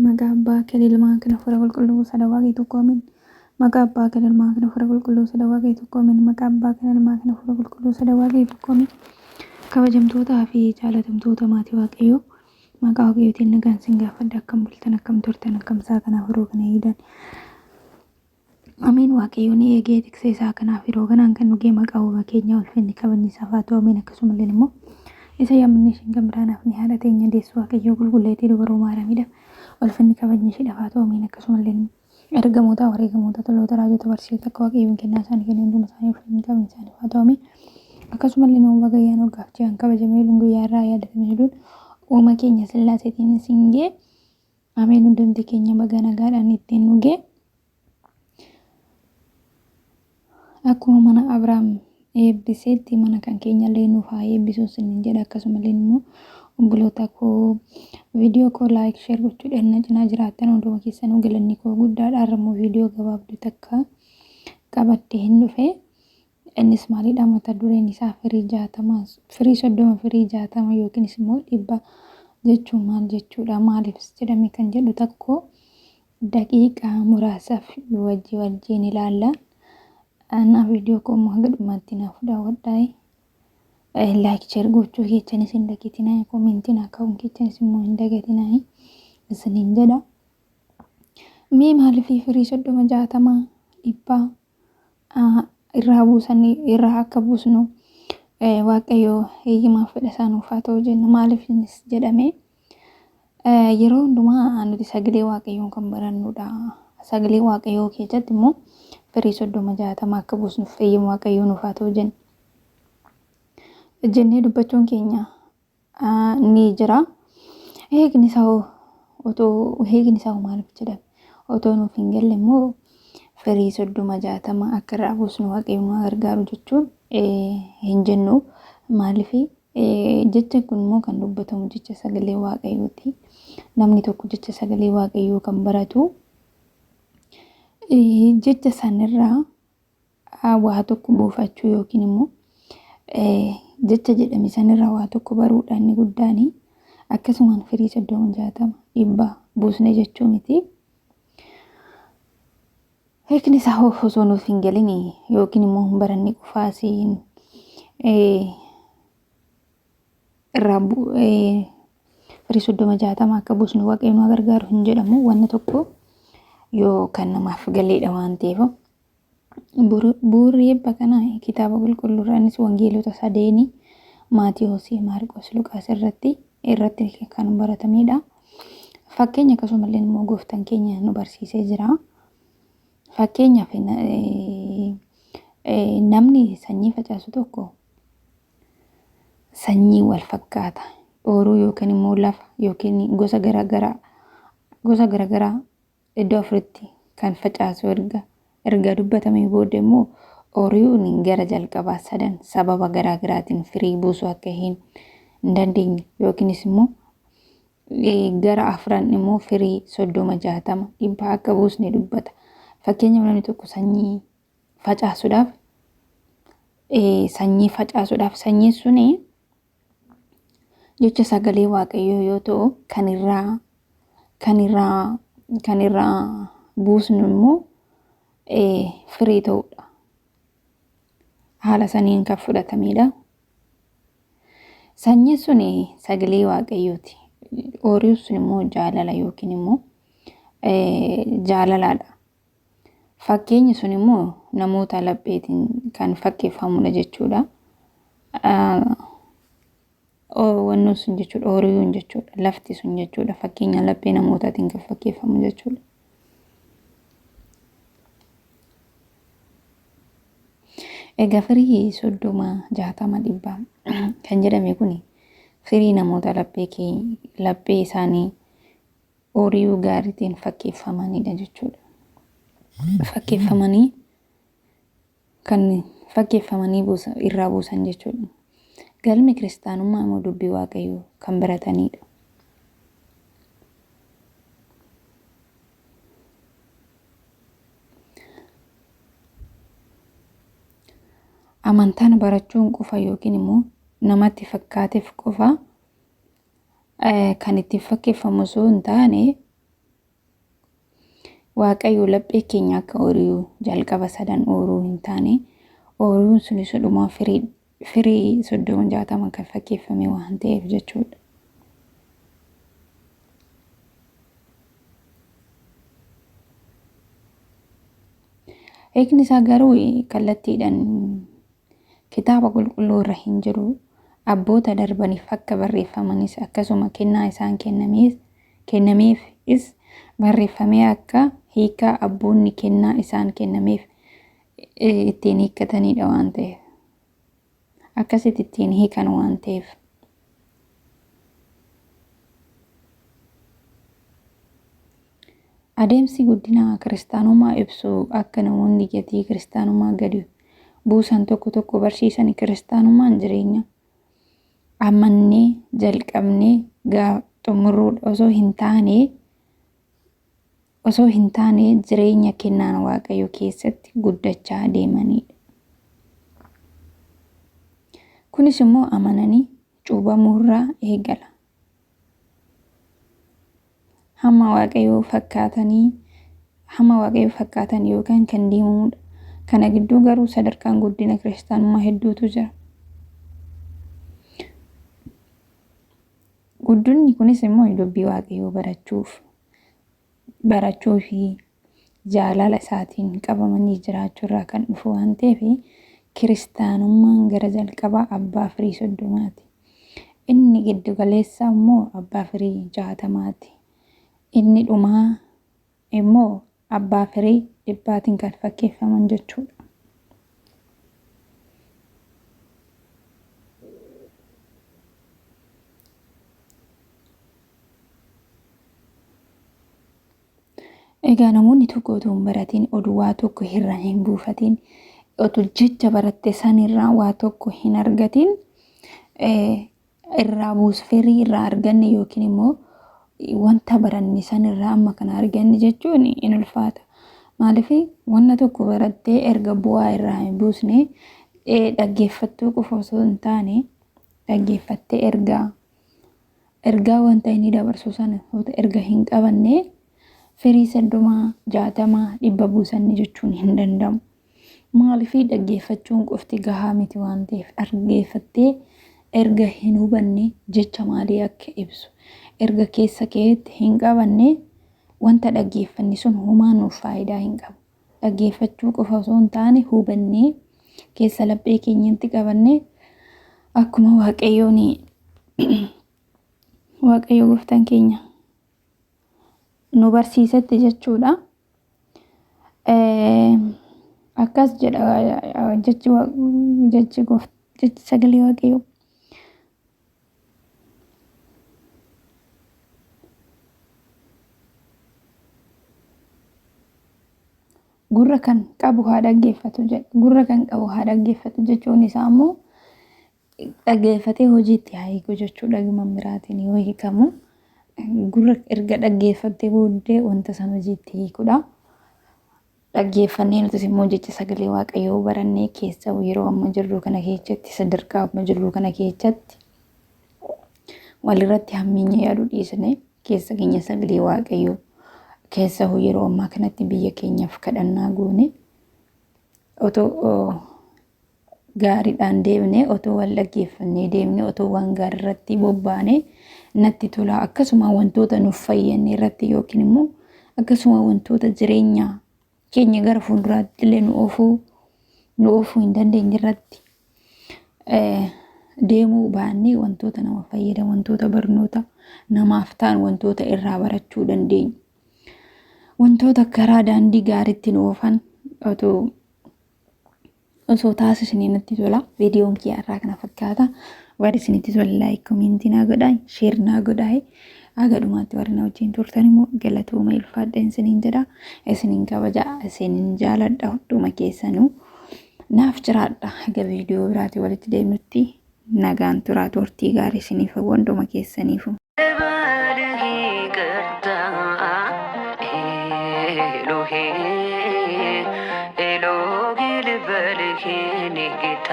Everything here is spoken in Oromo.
Maqaa Abbaa kan Ilmaa kan Hafuura Qulqulluu sada Waaqayyo tokko Ameen. Maqaa Abbaa kan Ilmaa kan Hafuura Qulqulluu sada Waaqayyo tokko Ameen. Maqaa Abbaa kan Ilmaa kan Hafuura Qulqulluu sada Waaqayyo tokko Ameen. Kabajamtootaa fi jaalatamtoota maatii Waaqayyoo maqaa Waaqayyootiin nagaan sin gaafadha. Akkam bultan, akkam turtan, akkam isaa kanaaf yeroo kana eegdan. Ameen. Waaqayyoon eegee tiksee isaa kanaaf yeroo kanaan kan dhugee maqaa uumaa keenya ulfinni kabajni isaaf haa ta'u. Ameen. Akkasumallee immoo isa yaamne isheen kan biraanaaf ni haadha teenya deessu Waaqayyoo qulqulleettii dubaroo Maariyaamidha. Ulfinni kabajni isheedhaaf haa ta'u. Ameen. Akkasumallee ergamoota wareegamoota toloota raajota barsiisota akka Waaqayyoon kennaa isaanii kennee hunduma isaanii ulfinni kabajni isaaniif haa ta'u. Ameen. Akkasumallee nama baga ayyaana waggaaf ji'aan kabajamee guyyaa irraa yaadatamee jiruun uuma keenya Sillaaseetiin isin ga'e. Ameen. Hundumti keenya baga nagaadhaan ittiin nu ga'e. Akkuma mana Abrahaam eebbisetti mana kan keenyallee nuuf haa eebbisu isiniin jedha. Akkasumallee immoo obboloota koo viidiyoo koo laayik sheer gochuudhaan na cinaa jiraattan hunduma keessanuu galanni koo guddaadha. Har'a immoo viidiyoo gabaabduu takka qabadhee hin dhufe. Innis maalidha? Mata dureen isaa firii 60, firii 30, firii 60 yookiinis immoo 100 jechuun maal jechuudha? Maaliifis jedhame kan jedhu tokko daqiiqaa muraasaaf wajji wajjiin ilaalla. Naa viidiyoo koo immoo haga dhumaatti naaf daawwadhaa. Laayik sheer gochuu keessanis hin dagatinaa, koomentii naa kaa'uun keessanis immoo hin dagatinaa isiniin jedha. Mee maaliif firii 30, 60, 100 irraa buusanii irraa akka buusnu Waaqayyo heeyyimaaf fedha isaa nuuf haa ta'u jenna. Maaliif innis jedhame yeroo hundumaa nuti sagalee Waaqayyoon kan barannudha. Sagalee Waaqayyoo keessatti immoo firii 30, 60 akka buusnuuf heeyyama Waaqayyoo nuuf haa ta'u jenna. Jennee dubbachuun keenya ni jira. Hiikni isaa hoo otoo hiikni isaa hoo maaliif jedhame? Otoo nuuf hin galle immoo firii 30, 60 akka irraa buusnu Waaqayyo nu haa gargaaru jechuun hin jennu. Maaliif jecha kun immoo kan dubbatamu jecha sagalee Waaqayyooti. Namni tokko jecha sagalee Waaqayyoo kan baratu jecha sanirraa waa tokko buufachuu yookiin immoo jecha jedhame sanirraa waa tokko baruudha inni guddaani. Akkasumaan firii 30, 60, 100 buusne jechuu miti. Hiikni isaa osoo nuuf hin galin yookiin immoo hin baranne qofaas irraa firii 30, 60 akka buusnu Waaqayyo nu gargaaru hin jedhamu. Wanni tokko yoo kan namaaf galeedha waan ta'eef. Bu'uurri eebba kanaa kitaaba qulqulluu irraa innis wangeelota sadeeni Maatiyoos, Maarqos, Luqaas irratti irratti kan baratamedha. Fakkeenya akkasumallee immoo gooftaan keenya nu barsiisee jira. Fakkeenyaaf namni sanyii facaasu tokko sanyii wal fakkaata ooruu yookiin immoo lafa yookiin gosa garaagaraa gosa garaagaraa iddoo afuritti kan facaasu erga erga dubbatamee booda immoo ooriyuun gara jalqabaa sadan sababa garaa garaatiin firii buusuu akka hin dandeenye yookiinis immoo gara afran immoo firii 30, 60, 100 akka buusne dubbata. Fakkeenyaaf namni tokko sanyii facaasuudhaaf sanyii facaasuudhaaf sanyiin suni jecha sagalee Waaqayyoo yoo ta'u kan irraa kan irraa kan irraa buusnu immoo firii ta'uudha. Haala saniin kan fudhatamedha. Sanyiin sun sagalee Waaqayyooti. Ooriin sun immoo jaalala yookiin immoo jaalalaadha. Fakkeenyi sun immoo namoota lapheetiin kan fakkeeffamudha jechuudha. Wannoon sun jechuudha, ooriyuun jechuudha, lafti sun jechuudha. Fakkeenya laphee namootaatiin kan fakkeeffamu jechuudha. Egaa firii 30, 60, 100 kan jedhame kun firii namoota laphee isaanii ooriyuu gaariitiin fakkeeffamanidha jechuudha. Fakkeeffamanii kan fakkeeffamanii irraa buusan jechuudha. Galmi kiristaanummaa immoo dubbii Waaqayyoo kan baratanidha. Amantaan barachuun qofa yookiin immoo namatti fakkaateef qofa Kan ittiin fakkeeffamu osoo hin taane Waaqayyo laphee keenya akka ooyiruu jalqaba sadan ooyiruu hin taane ooyiruun sunis dhumaa firii 30 60 kan fakkeeffame waan ta'eef jechuudha. Hiikni isaa garuu kallattiidhaan kitaaba qulqulluu irra hin jiru. Abboota darbaniif akka barreeffamanis akkasuma kennaa isaan kennameefis barreeffamee akka hiikaa abboonni kennaa isaan kennameef ittiin hiikkatanidha waan ta'eef. Akkasitti ittiin hiikan waan ta'eef. Adeemsi guddina kiristaanummaa ibsu akka namoonni gatii kiristaanummaa gadi buusan tokko tokko barsiisan kiristaanummaan jireenya amannee jalqabnee xumurruudha osoo hin taane jireenya kennaan Waaqayyo keessatti guddachaa deemanidha. Kunis immoo amananii cuubamuurraa eegala. Hamma Waaqayyoo fakkaatan yookaan kan deemamudha. Kana gidduu garuu sadarkaan guddina kiristaanummaa hedduutu jira. Guddinni kunis immoo dubbii Waaqayyoo barachuu fi jaalala isaatiin qabamanii jiraachuu irraa kan dhufu waan ta'eef kiristaanummaan gara jalqabaa abbaa firii 30ti. Inni giddu galeessaa immoo abbaa firii 60ti. Inni dhumaa immoo abbaa firii 100tiin kan fakkeeffaman jechuudha. Egaa namoonni tokko otoo hin baratiin oduu waa tokko irraa hin buufatiin otoo jecha baratte sanirraa waa tokko hin argatiin irraa firii irraa arganne yookiin immoo wanta baranne sanirraa amma kana arganne jechuun in ulfaata. Maaliif wanta tokko barattee erga bu'aa irraa hin buusne dhaggeeffattuu qofa osoo hin taane dhaggeeffattee ergaa wanta inni dabarsu sana erga hin qabanne firii 30 60 100 buusanne jechuun hin danda'amu. Maaliif dhaggeeffachuun qofti gahaa miti waan ta'eef dhaggeeffattee erga hin hubanne jecha maalii akka ibsu erga keessa keetti hin qabanne wanta dhaggeeffanne sun homaa nuuf faayidaa hin qabu. Dhaggeeffachuu qofa osoo hin taane hubannee keessa laphee keenyatti qabanne akkuma Waaqayyo gooftaan keenya nu barsiisetti jechuudha. Akkas jedha jechi sagalee Waaqayyoo. Gurra kan qabu haa dhaggeeffatu jedha. Gurra kan qabu haa dhaggeeffatu jechuun isaa immoo dhaggeeffatee hojiitti haa hiiku jechuudha. Gama biraatiin yoo hiikamu gurra erga dhaggeeffattee booddee wanta sana hojiitti hiikudha. Dhaggeeffannee nutis immoo jecha sagalee Waaqayyoo barannee keessa yeroo amma jirru kana keessatti sadarkaa amma jirru kana keessatti walirratti hammeenya yaaduu dhiisne keessa keenya sagalee Waaqayyoo keessa yeroo ammaa kanatti biyya keenyaaf kadhannaa goone otoo gaariidhaan deemne otoo wal dhaggeeffannee deemne otoo waan gaarii irratti bobbaane natti tola. Akkasuma wantoota nuuf fayyanne irratti yookiin immoo akkasuma wantoota jireenya keenya gara fuulduraatti illee nu oofuu hin dandeenye irratti deemuu baannee wantoota nama fayyadan wantoota barnoota namaaf ta'an wantoota irraa barachuu dandeenyu wantoota karaa daandii gaariitti nu oofan osoo taasisnee natti tola. Viidiyoon kiyya irraa kana fakkaata. Warri isinitti tola laayik koomentii naa godhaa sheer naa godhaa. Haga dhumaatti warri na wajjin turtan immoo galatooma ulfaadha isiniin jedha. Isiniin kabaja isiniin jaaladha hunduma keessanuu. Naaf jiraadha. Haga viidiyoo biraatii walitti deemnutti nagaan turaa turtii gaarii isiniif hunduma keessaniifu. ኤሎሄ ልበልህ የኔ ጌታ።